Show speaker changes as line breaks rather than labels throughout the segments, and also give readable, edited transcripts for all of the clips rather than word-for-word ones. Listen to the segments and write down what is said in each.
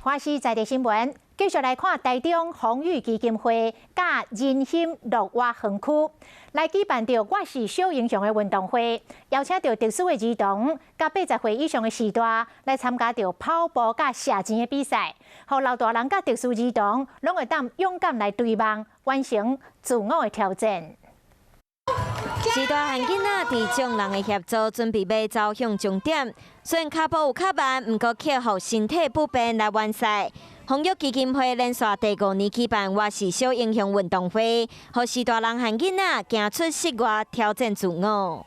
華視在地新聞，繼續來看台中宏裕基金會佮仁心樂活園區來舉辦著我是小英雄的運動會，邀請著特殊的兒童佮80歲以上的序大來參加著跑步佮射箭的比賽，予老大人佮特殊兒童攏會當勇敢來追夢，完成自我的挑戰。
序大和囡仔佇眾人的協助，準備欲走向終點。雖然跤步有較慢，毋過克服身體不便來完賽。宏裕基金會連續第五年舉辦我是小英雄運動會，予序大人和囡仔行出室外挑戰自我。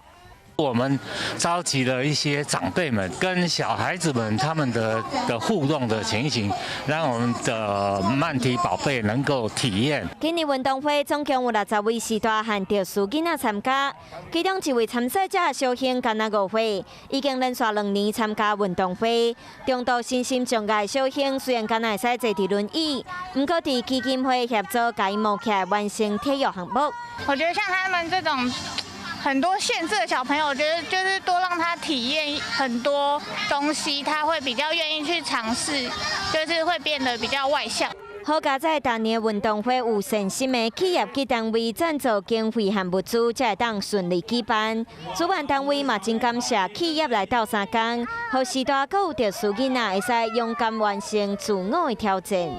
我們召集了一些長輩們跟小孩子們他們的互動的情形，讓我們的慢體寶貝能夠體驗。
今年運動會總共有60位序大和特殊囡仔參加，其中一位參賽者小興干焦5歲，已經連續2年參加運動會。中度身心障礙小興雖然干焦會使坐佇輪椅，毋過佇基金會協助共伊募起來完成體育項目。
我覺得像他們這種很多限制的小朋友，我覺得就是多讓他體驗很多東西，他會比較願意去嘗試，就是會變得比較外向。
好佳哉，逐年運動會有善心的企業及單位贊助經費和物資，才會當順利舉辦。主辦單位嘛真感謝企業來鬥相共，予序大閣有特殊囡仔會使勇敢完成自我的挑戰。